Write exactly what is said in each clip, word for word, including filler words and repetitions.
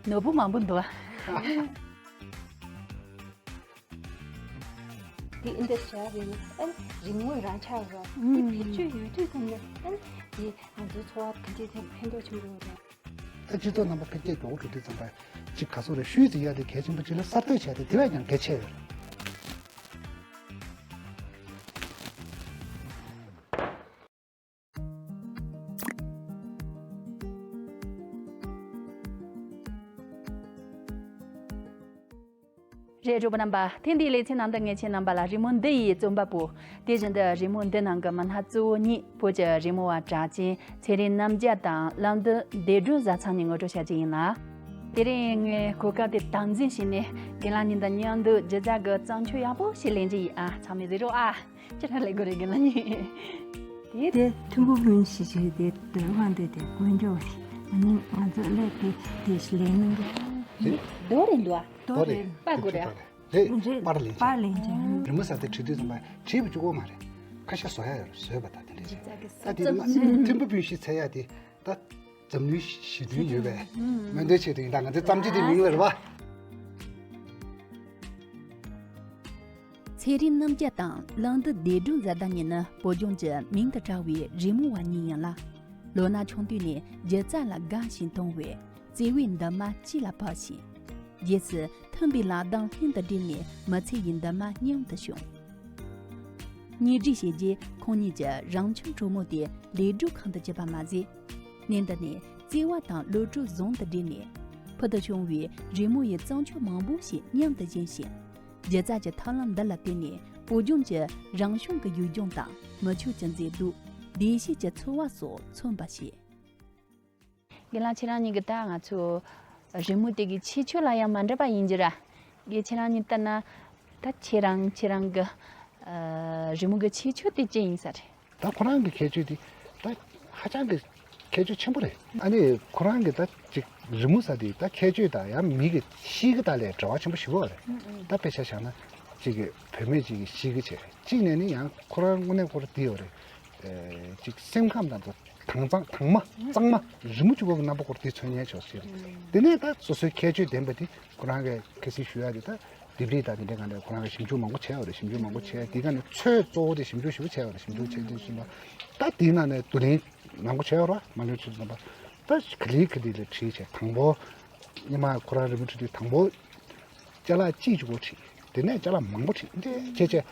ནོར་བུ་མང་པོ་འདུག་ཨ། དེ་ཨིན་དེ་བྱ་རེད། ཨ་རིག་དངོས་རང་ཆགས་རོ། དེ་བེད་སྤྱོད་ཡོད་དུས་ཙམ་ནས་ཨ་དེ་ང་ཚོའི་འཚོ་བ་དེ་འདྲའི་ཐད་ཕན་ཐོགས་ཆེན་པོ་ཡོད་རེད། ཨ་སྤྱི་ཚོགས་རྣམ་པ་འཕེལ་རྒྱས་མགྱོགས་པོ་འགྲོ་དུས་ཙམ་པ་ཅིག་ག་སོག་རེད། ཤུལ་ཙི་ཡ་དེ་གལ་ཆེན་པོ་ཅིག་ལ་གསར་གཏོད་བྱས་ཏེ་དེ་བས་ཀྱང་གལ་ཆེ་ཡོད་རེད། རེད། གྲོགས་པོ་རྣམ་པ། ཐེངས་འདིའི་ལེ་ཚན་ནང་དུ་ངས་ཁྱེད་རྣམ་པ་ལ་རི་མོ་འདི་ཡི་རྩོམ་པ་པོ། དེ་བཞིན་དུ་རི་མོ་འདི་ནང་གི་མི་སྣ་གཙོ་བོ་གཉིས་བོད་ཀྱི་རི་མོ་བ་གྲགས་ཅན་ཚེ་རིང་རྣམ་རྒྱལ་དང་བླ་འདུལ་བདེ་སྒྲོན་བཟའ་ཚང་གཉིས་ངོ་སྤྲོད་བྱ་རྒྱུ་ཡིན་ལ། དེ་རིང་ངས་གོ་སྐབས་དེ་དམ་འཛིན་བྱས་ནས་རྒན་ལགས་གཉིས་དང་མཉམ་དུ་སྒྱུ་རྩལ་གྱི་བརྩམས་ཆོས་ཡག་པོ་ཞིག་ལེན་གྱི་ཡིན་ཨ། ཚང་མས་གཟིགས་རོགས་ཨ། ཅི་འདྲ་ལས་དགོས་རེད་རྒན་ལགས་གཉིས། དེ་དེ་ཐུམ་བུ་བུན་ཞིག་ཞིག་དེ་དོན་ཁང་དེ་དེ་དཀོན་མཆོག་ཞིག་ཨ་ནི་ང་ཚོ་ཀླད་དེ་དེ་ཞིག་ལེན་གནང་གི། རྡོ་རེད་འདུག་ཨ། རྡོ་རེད། པ་དགོས་རེད་ཨ། རེད། རེད། པར་ལེན་བྱས། པར་ལེན་བྱས། རི་མོ་ཟེར་དེ་བྲིས་དུས་ཙམ་པ་བྲིས་པ་གཅིག་པོ་མ་རེད། ཁ་ཤས་བཟོ་ཡ་ཡོད་རེད། བཟོས་པ་དང་དེ་འདྲ་བྱས། ད་དེ་ཐུམ་བུ་བུན་ཞིག་འཚོལ་ཡ་དེ་ད་འཛམ་གླིང་ཞི་མཐུན་ཡོད་པའི་སྨོན་འདུན་ཆེད་དུ་ཡིན། ད་ང་ཚོའི་བརྩམས་ཆོས་དེ་མིང་ལ་རེད་བ། ཚེ་རིང་རྣམ་རྒྱལ་དང་བླ་འདུལ་བདེ་སྒྲོན་བཟའ་ཟླ་གཉིས་ནི་བོད་ལྗོངས་ཀྱི་མིང་དུ་གྲགས་པའི་རི་མོ་བ་གཉིས་ཡིན་ལ། ལོ་ན་ཆུང་དུས་ནས་སྒྱུ་རྩལ་ལ་དགའ་ཞིང་དུང་བས་བརྩེ་བའི་འདུན་མ་ལྕེ་ལ་བབས་ཤིང་། རྗེས་སུ་མཐུན་པའི་ལག་གདང་ལྷན་དུ་སྦྲེལ་ནས་མི་ཚེ་ཡི་འདུན་མ་མཉམ་དུ་བྱུང་། གཉེན་སྒྲིག་བྱས་རྗེས་ཁོང་གཉིས་ཀྱི་རང་བྱུང་གྲོགས་མོ་དེ་ལས་སྒྲུབ་ཁང་དུ་བཅུག་པ་མ་ཟད། གནས་འདི་ནས་བརྩེ་བ་དང་བློ་གྲོས་ཟུང་དུ་སྦྲེལ་ནས། ཕུལ་དུ་བྱུང་བའི་རི་མོ་ཡི་བརྩམས་ཆོས་མང་པོ་ཞིག་མཉམ་དུ་བཞེངས་ཤིང་། སྒྱུ་རྩལ་གྱི་ཐབས་ལམ་འདི་ལ་བརྟེན་ནས་བོད་ལྗོངས་ཀྱི་རང་བྱུང་གི་ཡུལ་ལྗོངས་དང་མི་ཆོས་ཀྱི་མཛེས་སྡུག་བདེ་སྐྱིད་ཀྱི་ཚོར་བ་སོགས་མཚོན་པར་བྱས། རྒན་ལགས་ཁྱེད་རང་གཉིས་ཀྱིས་ད་ང་ཚོ་རི་མོ་དེ་གི་ཁྱད་ཆོས་ལ་ཡང་མ་འདྲ་བ་ཡིན་རྒྱུ་ར། རྒན་ཁྱེད་རང་གཉིས་ལྟར་ན་ད་ཁྱེད་རང་ཁྱེད་རང་གི་ཨ་རི་མོ་གི་ཁྱད་ཆོས་དེ་ཅི་ཡིན་ས་རེད། ད་ཁོ་རང་གི་ཁྱད་ཆོས་དེ་ད་ཧ་ཅང་གི་ཁྱད་ཆོས་ཆེན་པོ་རེད། ཨ་ནི་ཁོ་རང་གི་ད་ཅིག་རི་མོ་ཟེར་དེ་ད་ཁྱད་ཆོས་དང་ཡང་མི་གི་གཤིས་ཀ་དང་ལས་འབྲེལ་བ་ཆེན་པོ་ཞེ་པོ་རེད། ད་དཔེ་ཆ་བཞག་ན་ཅིག་གི་བུད་མེད་ཅིག་གི་གཤིས་ཀ་བྱས་རེད། གཅིག་ནས་ནི་ཡང་ཁོ་རང་དངོས་གནས་ཁོ་རང་དེ་ཡོད་རེད། ཅིག་སེམས་ཁམས་དང་དང་གཙང་དྭངས་མ་གཙང་མ་རི་མོ་གཅིག་པོ་གི་རྣམ་པ་སྐོར་དེ་མཚོན་ཉན་ཆོག་ཟེར། དེ་ནས་ད་སོ་སོའི་ཁྱད་ཆོས་ལྡན་པ་དེ་ཁོ་རང་གི་ཁ་སང་ཞུ་ཡ་དེ་ད་ལྡེབས་རིས་དང་དེ་འདྲའི་སྒང་ལ་ཁོ་རང་གི་ཞིབ་འཇུག་མང་པོ་བྱས་ཡོད་རེད། ཞིབ་འཇུག་མང་པོ་བྱས། དེ་ག་ནས་ཚོས་གཙོ་བོ་དེ་ཞིབ་འཇུག་ཞིབ་པོ་བྱས་ཡོད་རེད། ཞིབ་འཇུག་བྱས་དུས་ཙམ་པ་ད་དེའི་ནང་ནས་བསྡུ་ལེན་མང་པོ་བྱས་ཡོད་རེད་བ། མ་ལོན་ཆུ་ཙམ་པ་ད་ག་ལེ་ག་ལེ་ལ་བྲིས་བྱས། དང་པོ་སྔོན་མ་ཁོ་རང་རི་མོ་བྲིས་དུས་དང་པོ་ཅ་ལག་གཅིག་གཅིག་པོ་བྲིས། དེ་ནས་ཅ་ལག་མང་པོ་བྲིས། འདི་བྱས་བྱས།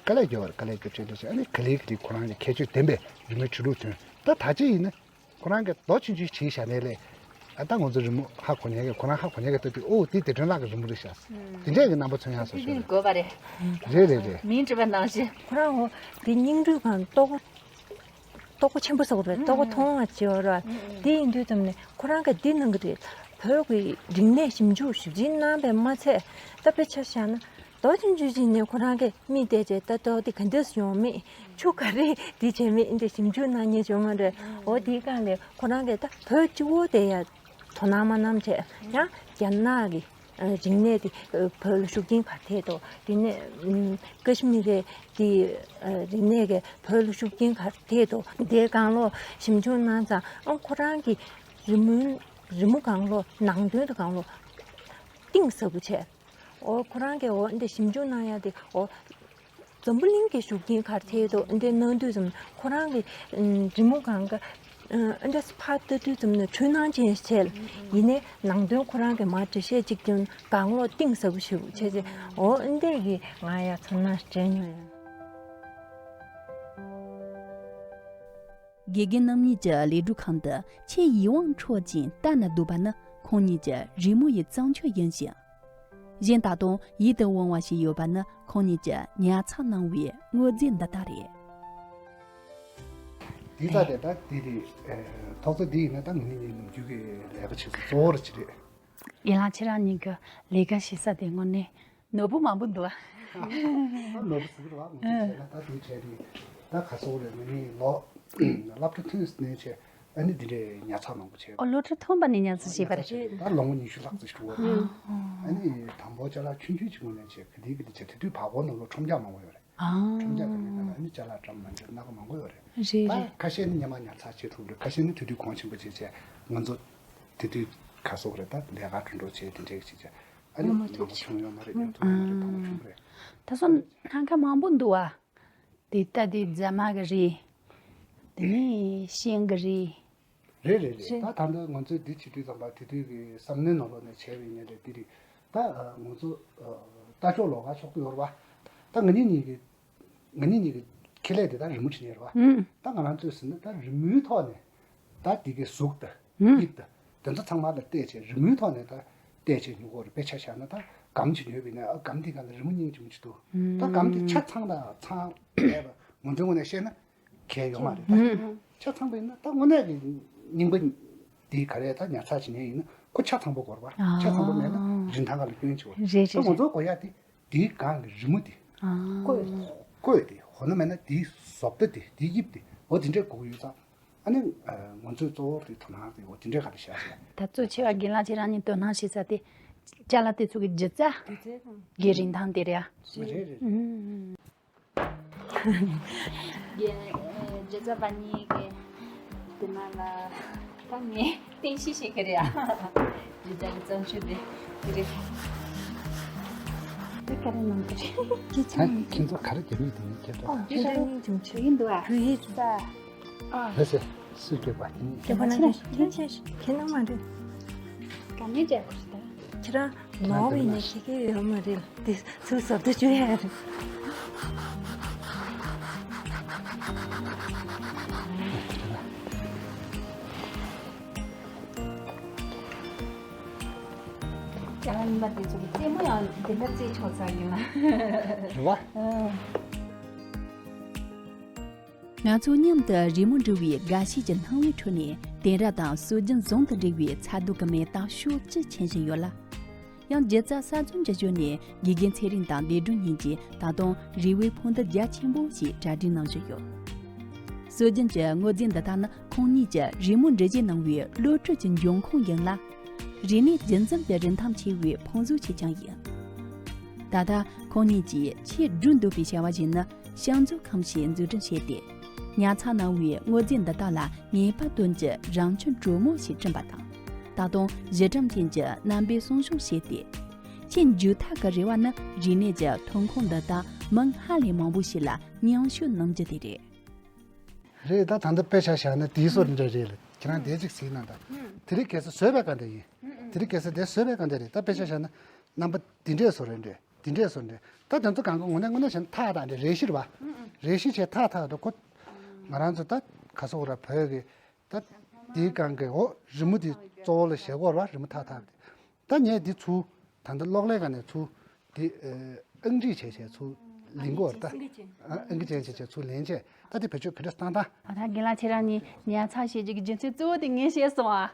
དཀའ་ལས་རྒྱབ་པ་རེད། དཀའ་ལས་རྒྱབ་བྱས་འདི་བྱས། ཨ་ནི་ག་ལེ་ག་ལེ་ཁོ་རང་གི་ཁྱད་ཆོས་ལྡན་པའི་རི་མོའི་བྲིས་ལུགས་ཐོན། ད་ད་ཅི་ཡིན་ན་ཁོ་རང་གི་རྡོ་ཆུང་ཆུང་བྲིས་བཞག་ནས་ལས། ཨ་ད་ང་ཚོ་རི་མོ་ཧ་གོ་མཁན་གྱི་ཁོ་རང་ཧ་གོ་མཁན་གྱི་ལྟ་དུས་ཨོ་དེ་བདེ་སྒྲོན་ལགས་ཀྱི་རི་མོ་རེད་ཤག་དེ་འདྲས་ཀྱི་རྣམ་པ་མཚོན་ཡག་བཟོ་ཤོག་རེད། དགོས་པ་རེད། རེད་རེད་རེད། མིང་བྲིས་པ་ནང་བཞིན། ཁོ་རང་འོ་དེ་སྙིང་རུས་གང་རྟོགས་རྟོགས་པ་ཆེན་པོ་ཟེར་དགོས་རེད། རྟོགས་པ་མཐོང་བ་བྱེད་པ་རེད། དེ་ཡིན་དུས་ཙམ་ནས་ཁོ་རང་གིས་འདི་གནང་གི་རེད། བོད་ཀྱི་རིག་གནས་ཞིབ་འཇུག་ཞིབ་འཇུག་གནང་བས་མ་ཚད། ད་དཔེ་ཆ་བཞག་ན་རྡོ་ཆུང་ཆུང་ཅིག་ནས་ཁོ་རང་གིས་མིག་བལྟས་བྱས་ད་རྡོ་འདི་ག་འདྲས་ཡོང་མིན་ཆུ་ག་རེ་འདི་བྱས་མིན་འདི་ཞིབ་འཇུག་གནང་མཁན་བྱུང་བ་རེད། འོ་དེའི་སྒང་ལས་ཁོ་རང་གིས་ད་བོད་སྤྱི་བོ་དེ་ཡ་དོ་སྣང་མ་གནང་བྱས་ཡང་རྒྱ་ནག་གི་རིག་གནས་དེ་བོད་ལ་ཤུགས་རྐྱེན་ག་རེ་ཐེབས་འདུག་རིག་གནས་ཀ་ཤི་མི་རའི་དེ་རིག་གནས་ཀྱི་བོད་ལ་ཤུགས་རྐྱེན་ག་རེ་ཐེབས་འདུག་དེའི་སྒང་ལ་ཞིབ་འཇུག་གནང་ཙང་ཨང་ཁོ་རང་གི་རི་མོའི་རི་མོ་སྒང་ལ་ནང་དོན་དེ་སྒང་ལ་གཏིང་ཟབ་པོ་བྱས། འོ་ཁོ་རང་གིས་འོ་འདི་ཞིབ་འཇུག་གནང་ཡ་དེ་འོ་འཛམ་བུ་གླིང་གི་ཤུགས་རྐྱེན་ག་རེ་ཐེབས་འདུག་འདི་གནང་དུས་ཙམ་ཁོ་རང་གི་རི་མོ་སྒང་ག་འདི་ཕར་ལྟ་དུས་ཙམ་ནས་འཁྲུལ་སྣང་ཅན་ཞིག་བྱས། ཡིན་ནའི་ནང་དོན་ཁོ་རང་གིས་མར་འགྲེལ་བཤད་ཅིག་བསྐྱོན་སྒང་ལོག་གཏིང་ཟབ་པོ་ཞིག་བྱས་རྗེས་འོ་འདི་གི་ང་ཡ་ཚོར་སྣང་སྤྲད་མྱོང་ཡ། དགེ་རྒན་རྣམ་གཉིས་ཀྱི་ལས་སྒྲུབ་ཁང་དུ་ཆེས་ཡིད་དབང་འཕྲོག་ཅིང་ལྟ་ན་སྡུག་པ་ནི་ཁོང་གཉིས་ཀྱི་རི་མོ་ཡི་བརྩམས་ཆོས་ཡིན་ཞིང་། གཞན་ད་དུང་ཡིད་དུ་འོང་བ་ཞིག་ཡོད་པ་ནི་ཁོང་གཉིས་ཀྱིས་ཉར་ཚགས་གནང་བའི་དངོས་རྫས་འདི་དག་རེད། འདི་ལྟ་སྟེ་ད་འདི་རེད། ཨེ། ཐོག་རྩེག་འདི་ཡིན་ན་ད་ངེད་གཉིས་ནམ་རྒྱུན་གྱི་ལས་ཀ་བྱེད་ས་གཙོ་བོ་རེ་ཅིག་རེད། ཡིན་ལ་ཁྱེད་རང་གཉིས་ཀྱི་ལས་ཀ་བྱེད་ས་དེ་དངོས་གནས་ནོར་བུ་མང་པོ་འདུག་ཨ། ནོར་བུ་ཟེར་གི་རེད་བ། ངོ་སྤྲོད་བྱས་ན་ད་དེ་བྱས་དུས་ད་ག་ཚོད་རེད། ངེད་གཉིས་ལོ་སློབ་གྲྭ་ཐོན་ནས་བྱས། ཨ་ནི་འདི་འདྲའི་ཉར་ཚགས་མང་པོ་བྱས། ཨོ། སློབ་གྲྭ་ཐོན་པ་ནས་ཉར་ཚགས་བྱས་པ་རེད། ད་ལོ་ངོ་ཉི་ཤུ་ལྷག་ཙམ་ཞིག་འགྲོ་བ་རེད། ཨ་ནི་དང་པོ་ཅ་ལག་ཆུང་ཆུང་ཅིག་ངོས་ནས་བྱས། ག་དུས་ག་དུས་བྱས། དེ་དུས་བར་སྐོར་ནང་ལོགས་ཁྲོམ་རྒྱག་མང་པོ་ཡོད་རེད། ཨ། ཁྲོམ་རྒྱག་གི་ནི་ད་ཨ་ནི་ཅ་ལག་བཀྲམ་མ་འདྲ་སྣ་ཁ་མང་པོ་ཡོད་རེད། རེད་ད་རེད། ཁ་ཤས་ནི་སྔོན་མ་ཉར་ཚགས་བྱེད་ཐུབ་རེད། ཁ་ཤས་ནི་དེ་དུས་གོང་ཆེན་པོ་བྱས་བྱས། ང་ཚོ་དེ་དུས་ ག་སོག་རེད། ད་ལས་ཀ་འགྲོ་འགྲོ་བྱས་དེ་འདྲས་ཅིག་བྱས། ཨ་ནི་ཉམས་པ་བྱུང་ཡོད་མ་རེད། ཉམས་ཐུབ་ཡོད་མ་རེད། ཕངས་པ་བྱུང་རེད། ད་སོ་སྣ་ཁ་མང་པོ་འདུག་བ། དེ་ལྟ་དེ་རྫ་མ་གི་རེད། དེ་ནས་ཤིང་གི་རེད། རེད་རེད་རེད། ད་ད་ལྟ་ང་ཚོས་འདི་བྱེད་དུས་ཙམ་པ་དེ་དུས་ཀྱི་བསམ་བློའི་ནང་ལོགས་ནས་བྱས་པའི་ཉིན་རེད་འདི་རེད། ད་ང་ཚོ་ལྟ་ཕྱོགས་ལོགས་ཀ་ཕྱོགས་ཀྱི་ཡོད་རེད་བ། ད་ང་གཉིས་གཉིས་ཀྱི་ང་གཉིས་གཉིས་ཀྱི་ཁེ་ལས་དེ་ད་རི་མོ་བྲིས་ནས་རེད་བ། ད་ང་རང་ཚོས་ཟིན་ན་ད་རི་མོའི་ཐོག་ནས་ད་དེ་གའི་གཟུགས་དང་དབྱིབས་དང་དེ་ཚོ་ཚང་མ་ལ་བལྟས་བྱས་རི་མོའི་ཐོག་ནས་ད་བལྟས་བྱས་ཉོ་གི་ཡོད་རེད། དཔེ་ཆ་བཞག་ན་ད་སྒམ་ཅིག་ཉོས་པ་ཡིན་ན་ཨ་སྒམ་དེ་སྒང་ལ་རི་མོ་རྙིང་ཅིག་མི་ཅིག་འདུག་ད་སྒམ་དེ་ཆ་ཚང་དང་ཚང་མེད་པ་ང་ཚོའི་ངོས་ནས་བཤད་ན། གལ་ཡོད་མ་རེད་ད། ཆ་ཚང་པ་ཡིན་ན་ད་དངོས་གནས་ཀྱི་རྙིང་པ་འདི་ག་རེ་ད་ཉར་ཚགས་བྱེད་མཁན་ཡིན་ན་ཁོ་ཆ་ཚང་པོ་དགོས་རེད་པ། ཆ་ཚང་པོ་མེད་ན་རིན་ཐང་སྒང་ལ་སྐྱོན་ཆེ་བ་རེད། རེད་ད་རེད་ང་ཚོ་རེད། དགོས་ཡ་དེ་འདིའི་སྒང་གི་རི་མོ་དེ། ཨ། བརྐོས། བརྐོས་དེ་འོ་ན་མེད་ན་དེའི་བཟོ་ལྟ་དེ་དེའི་དབྱིབས་དེ་འོ་དེ་འདྲས་དགོས་ཀྱི་ཡོད་ཙང་། ཨ་ནི་ང་ཚོའི་གཙོ་བོ་དེ་དོ་སྣང་དེ་འོ་དེ་འདྲས་ག་རེ་བྱ་ཞེས། ད་གཙོ་ཆེ་བ་རྒན་ལགས་ཁྱེད་རང་གཉིས་དོ་སྣང་བྱེད་ས་དེ་ཅ་ལག་དེ་ཚོ་གི་སྒྱུ་རྩལ་གྱི་རིན་ཐང་དེ་རེད་ཨ། རེད་རེད། ཨུམ། རྒྱལ་རྒྱལ་ཚབ་པ་གཉིས་ཀྱི་དེ་ན་ལ་ད་ངས་རྟེན་གཞི་བྱེད་ཀྱི་རེད་ཨ། རྒྱལ་ཚབ་ཀྱི་བརྩམས་ཆོས་དེ་དེ་རེད། དེ་ག་རེ་གནང་གི་རེད། ཁྱེད་ཚོ་ཁྱེད་ཚོ་ག་རེ་རྒྱབ་ཡོད་དེ་ངས་ཁྱེད་ཚོ། ཨོ་དེ་ག་རེ་གནང་བྱུང་ཆེ་ཡིན་འདུག་ཨ། བོད་ཡིག་ས། ཨ་ལེ་སེ་སུས་སྐྱོད་པ་དེ་ནི། རྒྱབ་ཕ་ན་ཁྱེད་ཁྱེད་ཁྱེད་ཁྱེད་ནང་མ་རེད། ག་ནས་རྒྱབ་པ་ཞིག་ད། ཁྱེད་རང་ནོར་བ་ཡིན་ན་ཤེས་ཀྱི་ཡོད་མ་རེད། དེ་ཚུར་ཟབ་ཏུ་བཅུག་ཡ་རེད། ཅ་ལག་རྙིང་པ་དེ་ཚོ་གི་རྩེད་མོ་ཡང་འདི་འདྲ་རྩེད་ཆོག་ཚར་ཡིན་ལ། རེད་བ། ཨ། ང་ཚོ་མཉམ་དུ་རི་མོ་འབྲི་བའི་དགའ་ཞེན་གྱི་སྣང་བའི་ཁྲོད་ནས་དེང་རབས་དང་སྲོལ་རྒྱུན་ཟུང་དུ་འབྲེལ་བའི་ཚ་སྡུག་གི་མེ་སྟག་ཕྱོགས་བཅུར་མཆེད་བཞིན་ཡོད་ལ། ཡང་སྒྱུ་རྩལ་གསར་རྩོམ་གྱི་ཕྱོགས་ནས་དགེ་རྒན་ཚེ་རིང་དང་བདེ་སྒྲོན་གཉིས་ཀྱིས་ད་དུང་རི་བོའི་ཕུང་འདུ་རྒྱ་ཆེན་པོ་ཞིག་གྲ་སྒྲིག་གནང་བཞིན་ཡོད། སྲོལ་རྒྱུན་གྱི་དངོས་རྫས་འདི་དག་ནི་ཁོང་གཉིས་ཀྱིས་རི་མོ་འབྲི་རྗེས་གནང་བའི་བློ་གྲོས་ཀྱི་འབྱུང་ཁུངས་ཡིན་ལ། རིག་གནས་རྒྱུན་འཛིན་གྱི་རིན་ཐང་ཆེ་བའི་ཕུང་གཟུགས་ཤིག་ཀྱང་ཡིན། ད་ལྟ་ཁོང་གཉིས་ཀྱིས་ཆེས་སྒྲུབ་འདོད་པའི་བྱ་བ་ཞིག་ནི་བྱམས་མཛོད་ཁང་ཞིག་འཛུགས་སྐྲུན་བྱས་ཏེ། ཉར་ཚགས་གནང་བའི་དངོས་རྫས་འདི་དག་ལ་ངེས་པར་དུ་གྱི་རང་བྱུང་གྲོ་མོ་ཞིག་བསྐྲུན་པ་དང་། ད་དུང་གཞི་གྲངས་ཅན་གྱི་རྣམ་པའི་སྲུང་སྐྱོང་བྱས་ཏེ། ཆེས་མཇུག་མཐའ་གི་རེ་བ་ནི་རིག་གནས་ཀྱི་ཐོན་ཁུངས་འདི་དག་མི་སྣ་ལས་མང་པོ་ཞིག་ལ་མཉམ་སྤྱོད་གནང་རྒྱུ་དེ་རེད། རེད། ད་ད་ལྟ་དཔེ་ཆ་བཞག་ན་དེའི་སོ་འདྲ་རེད་ལ། ཁྱེད་རང་དེ་ཅིག་གཟིགས་ན་ད། དེ་རིང་ཁ་སང་བཟོས་པའི་སྒང་དེ་ཡིན། དེ་རིང་ཁ་སང་དེ་བཟོས་པའི་སྒང་དེ་རེད། ད་དཔེ་ཆ་བཞག་ན་རྣམ་པ་འདི་འདྲས་བཟོ་རེད་འདྲས། འདི་འདྲས་བཟོ་འདྲས། ད་དེ་ཚོ་གང་ག་ངོ་ནས་དངོས་གནས་བྱས་ན་ཐག་ཐག་འདྲས་རེ་ཞིག་རེད་བ། རེ་ཞིག་བྱས་ཐག་ཐག་འདྲ་ཁོ། ང་རང་ཚོ་ད་ག་སོག་ར་བོད་ཀྱི་ད་དེའི་སྒང་གི་འོ་རི་མོ་དེ་གཙོ་བོ་ལ་བཞག་གི་ཡོད་རེད་བ། རི་མོ་ཐག་ཐག་དེ། ད་ངས་འདི་ཚུར་ད་ལྟ་གློག་ཀླད་སྒང་ནས་ཚུར་འདི་ཨང་ཀྲིག་བྱས་བྱས་ཚུར་ལེན་གྱི་ཡོད་རེད་ད། ཨང་ཀི་ཅན་བྱས་བྱས་ཚུར་ལེན་བྱས་ད་འདི་བེད་སྤྱོད་ག་འདྲ་བཏང་ད། ཨ་ད་རྒན་ལགས་ཁྱེད་རང་གཉིས་ཉར་ཚགས་བྱེད་རྒྱུ་གི་རྒྱུ་མཚན་གཙོ་བོ་དེ་ངས་ཤེས་སོང་ཨ།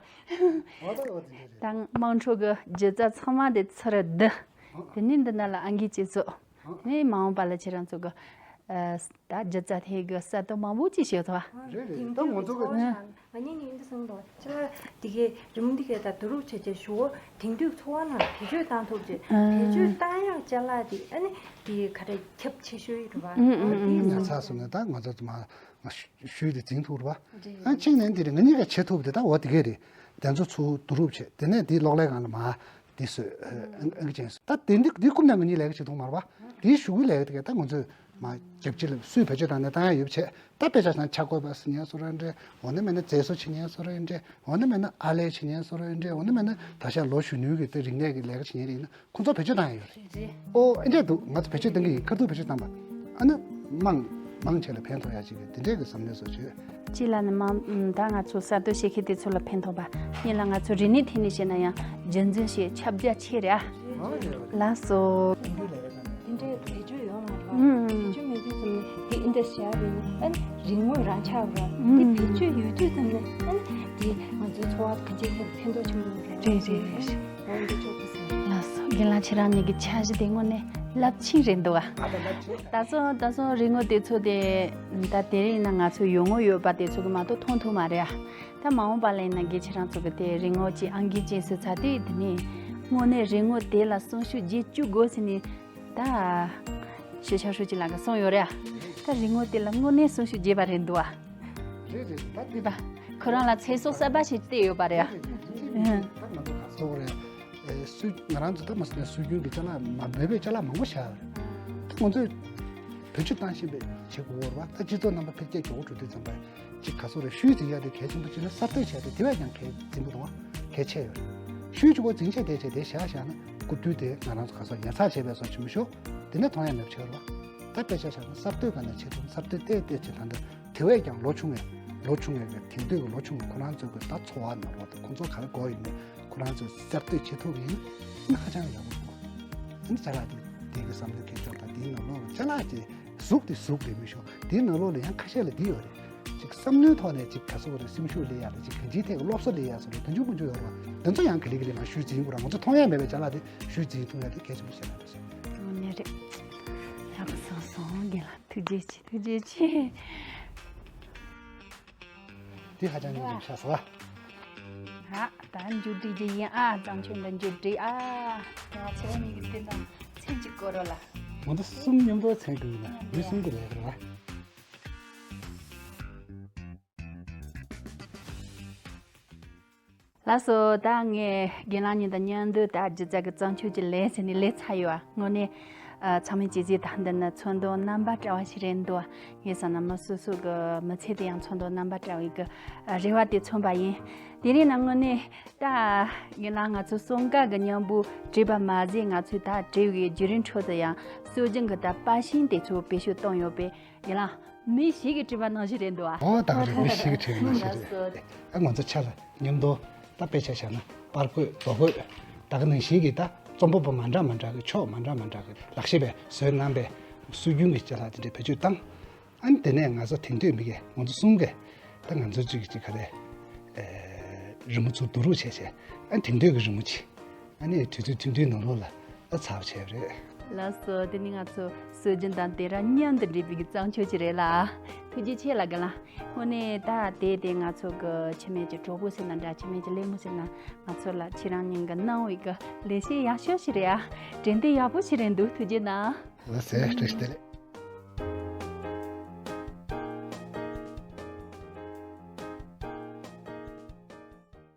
འོ་ད་འོ་དེ་འདྲ་རེད། ད་དམངས་ཁྲོད་ཀྱི་སྒྱུ་རྩལ་ཚང་མ་དེ་ཚུར་བསྡུ། དེ་ནས་འདི་ནང་ལ་ཨང་ཀི་ཅན་བཙུགས། དེ་ནས་མ་འོངས་པ་ལ་ཁྱེད་རང་ཚོ་གི་ད་སྒྱུ་རྩལ་ཐད་ཀྱི་གསར་གཏོད་མང་པོ་ཅིག་བྱེད་ཐུབ་ཨ། རེད་རེད། ད་ང་ཚོ་གི་ང་གཉིས་ནི་འདི་གསུངས་འདུག་ཅི་ལ་འདི་གའི་རི་མོ་འདི་གའི་ད་བསྡུ་རུབ་བྱས་བྱས་ཞུ་འོ་དེང་དུས་འཚོ་བ་ནང་བེད་སྤྱོད་བཏང་ཐུབ་ཅེས་བེད་སྤྱོད་བཏང་ཡག་ཅ་ལག་འདི་ཨ་ནི་འདི་ག་རེ་ཁྱབ་ཆེ་ཤོས་རེད་བ། ཨ་འདི་ཉར་ཚགས་སོང་ནས་ད་ང་ཚོ་མ་ཤུལ་དེ་འཛིན་ཐུབ་རེད་བ། ཨ་གཅིག་ནས་འདི་རེད། ང་གཉིས་ཀ་བྱེད་ཐུབ་དེ་ད་འོ་དེ་གའི་རེད། དེ་ཚོ་ཚུར་བསྡུ་རུབ་བྱས་དེ་ནས་འདི་གློག་ཀླད་སྒང་ལ་མ། དེ་སོས་ཨང་ཀི་ཅན་སོས། ད་དེ་འདི་འདི་ཀུན་ནས་ང་གཉིས་ལས་ཀ་བྱེད་ཐུབ་མ་རེད་བ། དེའི་གཞུག་གི་ལས་ཀ་དེ་ག་ད་ང་ཚོས་མ་རྒྱབ་ཕྱི་ལ་སུས་བེད་སྤྱོད་བཏང་ནས་བཏང་ཡ་ཡོད་བྱས། ད་དཔེ་ཆ་བཞག་ན་ཆ་བགོས་པ་ཟེར་མཁན་བཟོ་འདྲ་འདྲ། འོ་ན་མེད་ན་མཛེས་བཟོ་བྱེད་མཁན་བཟོ་འདྲ་འདྲ། འོ་ན་མེད་ན་ཨ་ལས་བྱེད་མཁན་བཟོ་འདྲ་འདྲ། འོ་ན་མེད་ན་ད་ཆ་ལོ་གཞོན་ནུའི་གི་དེ་རིག་གནས་ཀྱི་ལས་ཀ་བྱེད་མཁན་རེད་ན་ཁོ་ཚོ་བེད་སྤྱོད་བཏང་ཡ་ཡོད་རེད། རེད། ཨོ་ཨེ་འདྲས་འདུག་ང་ཚོ་བེད་སྤྱོད་བཏང་གི་ཡིན། ཁ་ཐུག་བེད་སྤྱོད་བཏང་པ་ཨ་ནི་མང་མང་ཆེ་ལ་ཕན་ཐོགས་ཡ་ཅིག་གི་དེ་འདྲས་ཀྱི་བསམ་བློ་བཟོ་བྱོས། གཅིག་ལ་ནི་མང་ད་ང་ཚོ་གསར་གཏོད་བྱེད་མཁན་དེ་ཚོ་ལ་ཕན་ཐོགས་པ། གཉིས་ལ་ང་ཚོ་རིག་གནས་ཐད་ནས་བཤད་ན་ཡང་རྒྱུན་འཛིན་བྱེད་ཁྱབ་རྒྱ་ཆེ་རེད་ཨ། ལགས་སོ། དེ་འདྲའི་བེད་སྤྱོད་ཡོད་མ་རེད་པ། ཨུམ། བེད་སྤྱོད་མེད་དུས་ཙམ་ནས་དེ་ཨིན་དྲ་བྱ་བས་ནི་ཨ་ནི་རིག་དངོས་རང་ཆགས་པ་རེད། དེ་བེད་སྤྱོད་ཡོད་དུས་ཙམ་ནས་ཨ་ནི་དེ་ང་ཚོའི་འཚོ་བ་གང་ཅིའི་ཐད་ཕན་ཐོགས་ཆེན་པོ་ཡོད་རེད། རེད་རེད་རེད། འོ་འདི་ཆོག་གི་ཟེར། ལགས་སོ། རྒན་ལགས་ཁྱེད་རང་གཉིས་ཀྱི་འཆར་གཞི་དེ་དངོས་གནས་རླབས་ཆེན་རེད་འདུག་ཨ། ད་སོང་ད་སོང་རིག་དངོས་དེ་ཚོ་དེ་ད་དེ་རིང་ན་ང་ཚོ་ཡོང་ངོ་ཡོད་པ་དེ་ཚོ་གི་མ་གཏོགས་མཐོང་ཐུབ་མ་རེད་ཨ། ད་མ་འོངས་པ་ལ་ཡིན་ན་རྒན་ཁྱེད་རང་ཚོ་གི་དེ་རིག་དངོས་ཀྱི་ཨང་ཀི་ཅན་སོས་ཚར་དུས་དེ་ནས་དངོས་གནས་རིག་དངོས་དེ་ལ་སྲུང་སྐྱོབ་བྱེད་བཅུག་དགོས་ཟེར་ནས་ད་ཤེས་བྱ་ཧྲུའུ་ཅི་ལགས་ཀྱིས་གསུངས་ཡོད་རེད་ཨ། ད་རིག་དངོས་དེ་ལ་དངོས་གནས་སྲུང་སྐྱོབ་བྱེད་པ་རེད་འདུག་ཨ། རེད་རེད། ད་དེ་རེད་པ། ཁོ་རང་ལ་ཚེ་སྲོག་གསར་པ་ཞིག་སྟེར་ཡོད་པ་རེད་ཨ། རེད་རེད། ད་ང་ཚོ་ སོགས་རེད། ཨེ་སྲོལ་ང་རང་ཚོ་ད་མ་སོང་ནས་སྲོལ་རྒྱུན་གྱི་ཅ་ལག་མ་འབོད་པའི་ཅ་ལག་མང་པོ་བཞག་ཡོད་རེད། ད་ང་ཚོས་བེད་སྤྱོད་བཏང་བཞིན་པའི་བྱེད་དགོས་རེད་བ། ད་སྤྱི་ཚོགས་རྣམ་པ་འཕེལ་རྒྱས་མགྱོགས་པོ་འགྲོ་དུས་ཙམ་པ་ཅིག་ག་སོགས་རེད། ཤུལ་འཛིན་ཡག་དེ་གལ་ཆེན་པོ་ཅིག་ལ་གསར་གཏོད་བྱས་ཏེ་དེ་བས་ཀྱང་གལ་འཛིན་པོ་རེད་བ། གལ་ཆེ་ཡོད་རེད། ཤུལ་གཅིག་པོ་འཛིན་བྱས་བསྡད་བྱས་དེ་བཞག་བཞག་ན་སྐུ་དུས་དེ་ང་རང་ཚོ་ག་སོགས་ཉར་ཚགས་བྱས་པའི་སོགས་བྱེད་མི་ཤོག་དེ་ནས་མཐོང་ཡག་མེད་པ་ཆགས་རེད་བ། ད་དཔེ་ཆ་བཞག་ན་གསར་གཏོད་ག་ནས་བྱེད་ཐུབ། གསར་གཏོད་བལྟས་བལྟས་བྱེད་ད་ལྟ་དེ་བས་ཀྱང་ལོ་ཆུང་བའི་ལོ་ཆུང་བའི་གི་དེང་དུས་ཀྱི་ལོ་ཆུང་བའི་ཁོ་རང་ཚོའི་གི་ད་འཚོ་བ་ནང་ལོགས་དང་ཁོ་ཚོ་ག་རེ་དགོས་ཡོད་མེད། ཁོ་རང་ཚོས་གསར་གཏོད་བྱེད་ཐུབ་ཡིན་ན་ཧ་ཅང་ཡག་པོ་འདུག་ཨ་ནི་ཅ་ལག་དེ་དེ་གི་བསམ་བློ་འཁྱེར་ཕྱོགས་དང་དེའི་ནང་ལོགས་ལ་ཅ་ལག་ཅིག་གཟུགས་དེ་གཟུགས་རེད་མི་ཤོག་དེའི་ནང་ལོགས་ལ་ཡང་ཁ་ཤས་ལ་འདི་ཡོད་རེད། ཅིག་བསམ་བློའི་ཐོག་ནས་ཅིག་ག་སོགས་རེད། སེམས་ཤུགས་སླེབས་ཡག་དང་ཅིག་གང་ཅིའི་ཐད་ཀྱི་སློབ་གསོ་སླེབས་ཡག་སོགས་རེད། དོན་ཆུང་དཀོན་མཆོག་ཡོད་རེད་བ། དེ་ཚོ་ཡང་ག་ལེ་ག་ལེ་མར་ཤུལ་འཛིན་དགོས་ར། ང་ཚོ་མཐོང་ཡག་མེད་པའི་ཅ་ལག་དེ་ཤུལ་འཛིན་ཐུབ་ཡག་དེ་གལ་ཆེན་པོ་ཞིག་རེད་ཟེར། ཨོ་ནི་རེད། ཡག་པོ་གསུངས་སོང་རྒན་ལགས། ཐུགས་རྗེ་ཆེ། ཐུགས་རྗེ་ཆེ། འདི་ཧ་ཅང་སྙིང་རྗེ་ཆགས་སོང་ཨ། ཧ། ད་མཇུག་སྒྲིལ་རྒྱུ་ཡིན་ཨ། བརྩམས་ཆོས་འདི་མཇུག་སྒྲིལ་ཨ། ང་ཁྱེད་རང་གཉིས་ཀྱི་དེ་ཙམ་མཚན་གཅིག་བསྐོར་རོགས་ལ། ང་ཚོ་གསུམ་མཉམ་དུ་མཚན་བསྐོར་ཡིན་ན་མི་གསུམ་གྱི་ལས་ཀ་རེད་བ། ལགས་སོ། ད་ངས་རྒན་ལགས་གཉིས་དང་མཉམ་དུ་ད་སྒྱུ་རྩལ་གྱི་བརྩམས་ཆོས་ཅིག་ལས་ཟེར་ནས་ལས་ཚར་ཡོད་ཨ། དངོས་གནས་ཨ་ཚང་མས་ཅིག་ཅིག་ད་འདི་ནི་ཚོར་འདུ་རྣམ་པ་བཀྲ་བ་ཞིག་རེད་འདུག་ངས་བསམ་ན་མི་སོ་སོ་གི་མི་ཚེ་དེ་ཡང་ཚོར་འདུ་རྣམ་པ་བཀྲ་བའི་གི་རེ་བ་དེ་མཚོན་པ་ཡིན། དེ་རིང་ནི་དངོས་གནས་ད་རྒན་ལགས་ང་ཚོ་གསུམ་ཀ་གི་མཉམ་པོ་བྲིས་པ་མ་ཟད་ང་ཚོས་ད་བྲིས་པའི་བརྒྱུད་རིམ་ཁྲོད་དུ་ཡང་སྲོལ་རྒྱུན་གྱི་ད་པར་ཤིང་དེ་ཚོ་བེད་སྤྱོད་བཏང་ཡོད་པས། ཡིན་ལ། མི་ཞིག་གིས་བྲིས་པ་ནང་བཞིན་རེད་འདུག་ཨ། ཨོ་ད་ག་རེད། མི་ཞིག་གིས་བྲིས་པ་ནང་བཞིན་རེད། ལགས་སོ། ཨ་ང་ཚོ་ཆ་ལ་མཉམ་དུ་ད་དཔེ་ཆ་བཞག་ན་པར་བརྐོས་རྡོ་བརྐོས་ད་ག་ནང་བཞིན་གྱི་ད་རྩོམ་པ་པོ་མ་འདྲ་མ་འདྲ་གི་ཕྱོགས་མ་འདྲ་མ་འདྲ་གི་ལག་ཤེས་པས་བཟོས་གནང་པའི་སྲོལ་རྒྱུན་གྱི་ཅ་ལག་དེ་འདྲའི་བེད་སྤྱོད་བཏང་། ཨ་ནི་དེ་ནས་ང་ཚོ་དེང་དུས་མི་གས་ང་ཚོ་གསུམ་གས་ད་ང་ཚོ་གཅིག་གིས་གཅིག་ག་རེ་རི་མོ་ཚུར་བསྡུ་རུབ་བྱས་བྱས་ཨ་ནི་དེང་དུས་ཀྱི་རི་མོ་ཅིག་ཨ་ནི་དུས་ཚོད་ཐུང་ཐུང་ནང་ལོགས་ལ་ཨ་ཚར་བ་བྱས་པ་རེད། ལགས་སོ། དེ་ནི་ང་ཚོ་སྲོལ་རྒྱུན་དང་དེང་རབས་མཉམ་དུ་འདྲེས་པའི་གི་བརྩམས་ཆོས་ཅིག་རེད་ལ། ཐུགས་རྗེ་ཆེ་ལ་རྒན་ལགས། དངོས་གནས་ད་དེ་དེ་ང་ཚོ་གི་འཆི་མེད་ཀྱི་གྲོགས་པོ་ཟེར་ན་འདྲ། འཆི་མེད་ཀྱི་གླེང་མོ་ཟེར་ན་ང་ཚོ་ལ་ཁྱེད་རང་གཉིས་ཀྱིས་གནང་བའི་གི་ལས་བྱེད་ཡག་ཤོས་ཤིག་རེད་ཨ། དྲན་རྟེན་ཡག་པོ་ཞིག་རེད་འདུག་ཐུགས་རྗེ་གནང་། ལགས་སོ། བཀྲ་ཤིས་བདེ་ལེགས།